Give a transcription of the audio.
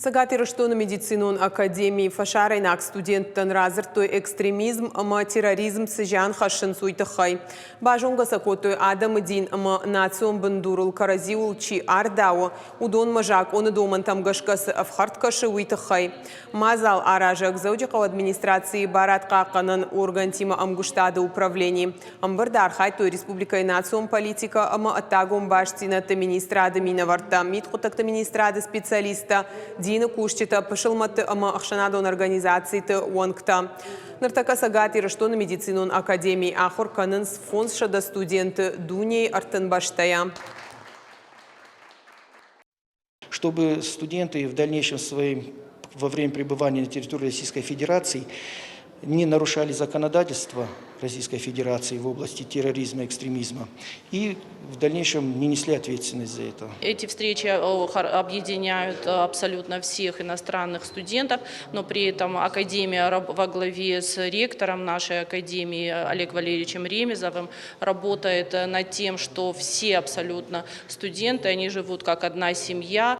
Цӕгат Ирыстоны медицинон академийы фӕсарӕйнаг студенттӕн радзырдтой экстремизм ӕмӕ терроризм цы зиан хӕссынц, уый тыххӕй. Базонгӕ сӕ кодтой адӕмы дин ӕмӕ национ бындурыл кӕрӕдзиуыл чи ардауы, уыдонмӕ закъоны домӕнтӕм гӕсгӕ цы ӕфхӕрд кӕсы, уый тыххӕй. Мадзал аразӕг Дзӕуджыхъӕуы администрацийы барадхъахъхъӕнӕн органтимӕ ӕмгуыстады управлени. Ӕмбырды архайдтой республикӕйы национ политикӕ ӕмӕ ӕддагон бастдзинӕдты министрады минӕвӕрттӕ, мидхъуыддӕгты министрады специалисттӕ, дины кусджытӕ, пысылмӕтты ӕмӕ ӕхсӕнадон организациты уӕнгтӕ. Ныртӕккӕ Цӕгат Ирыстоны медицинон академийы ахуыр кӕнынц 500 студенты дунейы 30 бӕстӕйӕ. Чтобы студенты в дальнейшем своим, во время пребывания на территории Российской Федерации не нарушали законодательство Российской Федерации в области терроризма и экстремизма и в дальнейшем не несли ответственность за это. Эти встречи объединяют абсолютно всех иностранных студентов, но при этом Академия во главе с ректором нашей Академии Олег Валерьевичем Ремезовым работает над тем, что все абсолютно студенты, они живут как одна семья.